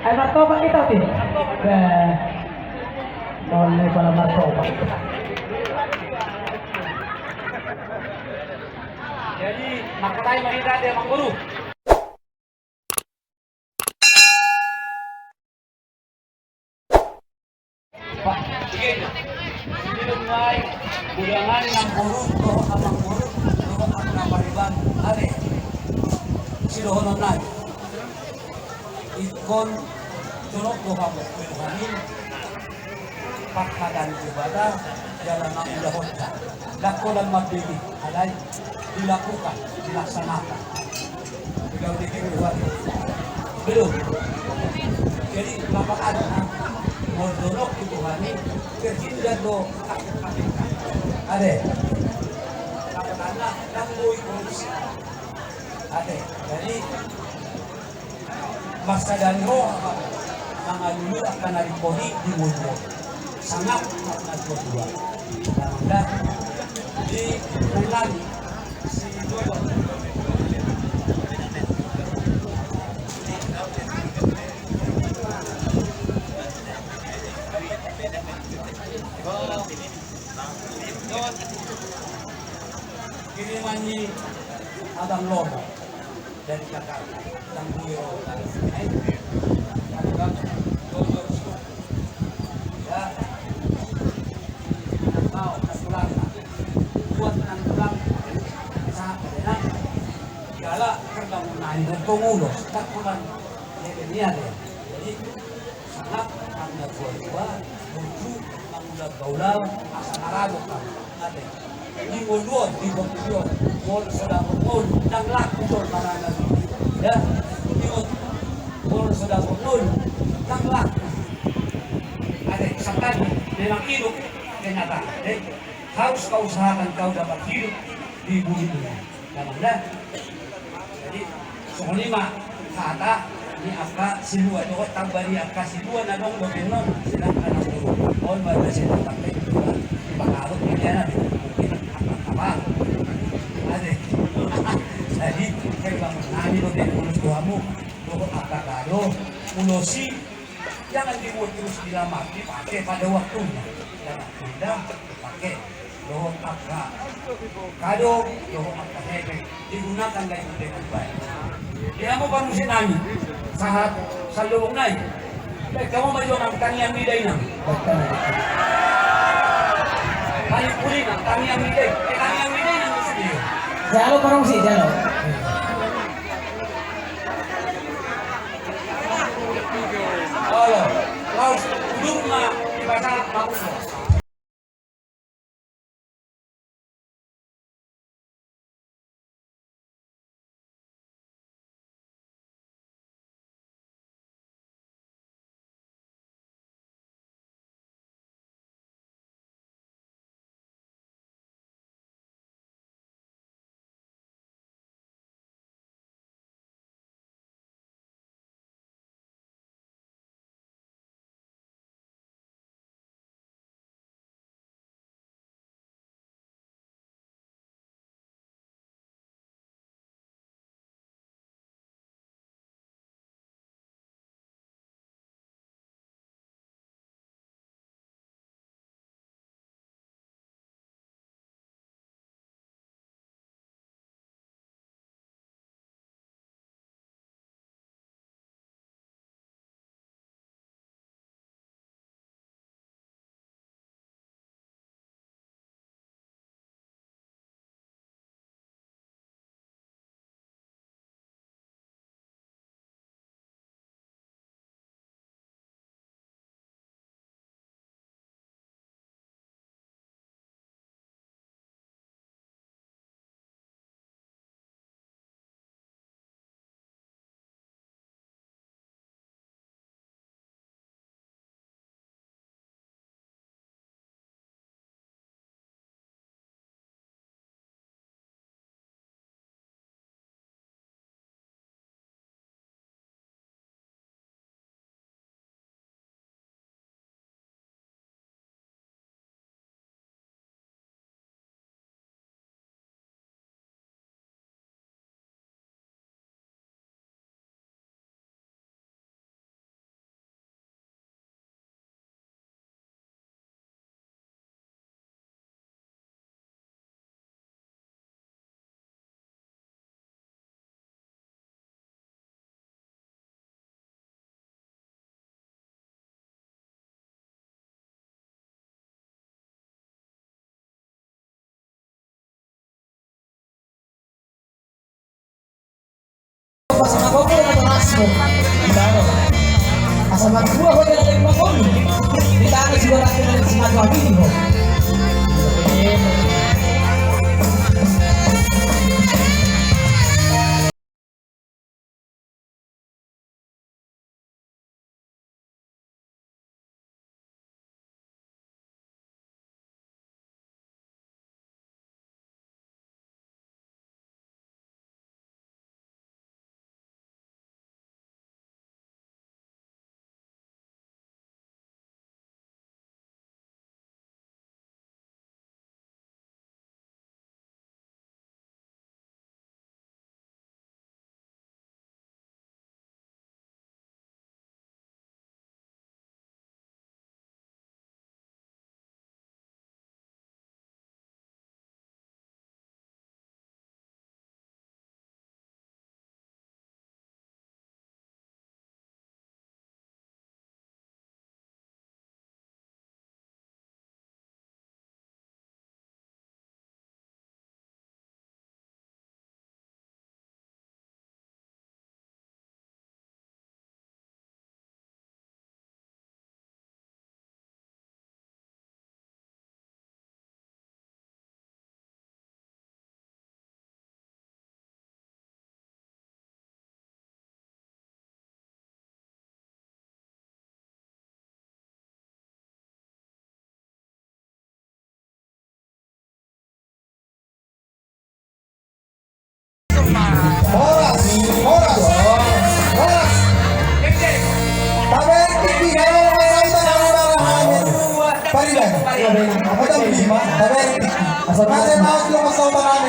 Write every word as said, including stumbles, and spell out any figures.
Ai martopak hita, Tin. Bah. Mauliate pala martopak. Jadi, mangkatai ma hita di amangboru. Pak, iya, iya. Sebelum naik, udah ngai namboru, dohot amangboru, dohot amang pariban, ate. Sidohonon nai. Ingkon jonok do hamu, Tuhan i. Parhata ni Debata, jala na ulahonta. Ndang holan mambege, alai dilakukan, dilaksanakan. Digauli, digauli. Belum. Jadi, bapak ada, molo jonok tu Tuhan i, terhindar do. Ate. Bapak ada, ndang boi korupsi. Ate. Jadi, Marsada ni roha mangalului angka na ringkot i di ngolu on. Sangap ma na tuatua. Di nai si Jojo. Di Adang lomo dari Jakarta, adang bui ro dari sini. Adang lomo. Ya. Adang mau, adang tulang. Buat adang tulang. Sangat enak. Jala kerja mengenai dan pengulos. Tak kurang. Ya, ini ada. Jadi, Sahat angka na tuatua, burju, mangula gaula, asa na rago kan. Ate. Di ngolu on, di bokti on, molo so dapot ngolu, ndang laku jolma na. Ya, di ngolu, molo so dapot ngolu, ndang laku. Ate, sangkali, memang hidup kenyataan. Eh, harus kau usahakan kau dapat hidup di bumi ini. Damang da. Jadi, songon i ma hata ni angka silua, dohot tamba ni angka silua na adong dope on, sedangkan anggo on ma biasa dipakai, dipakaruk ma dia na, mungkin angka kapal. Ate. Jadi, kami dope ulos tu hamu, dohot angka kado, ulosi, jangan dibuat terus dilamar, dipakai pada waktunya. Jangan pindah, dipakai. Dohot angka kado, dohot angka hepeng, digunakan lagi dengan baik. Di hamu parusi nami, sahat salobong nai. Baik, hamu ma jo nang tangiang ni dainang. Paling puli nang tangiang ni dainang. Eh, tangiang ni dainang di sini. Jalo parusi, jalo. Halo, laos uduk ma di pasar, bagus. Sama kopi dengan terasmu. Baru. Asal buah kau dengan lima kau. Kita akan juga lagi dengan semacam ini kau. Apa jam lima? Tabereng. Asa masa mau lo masau tanah.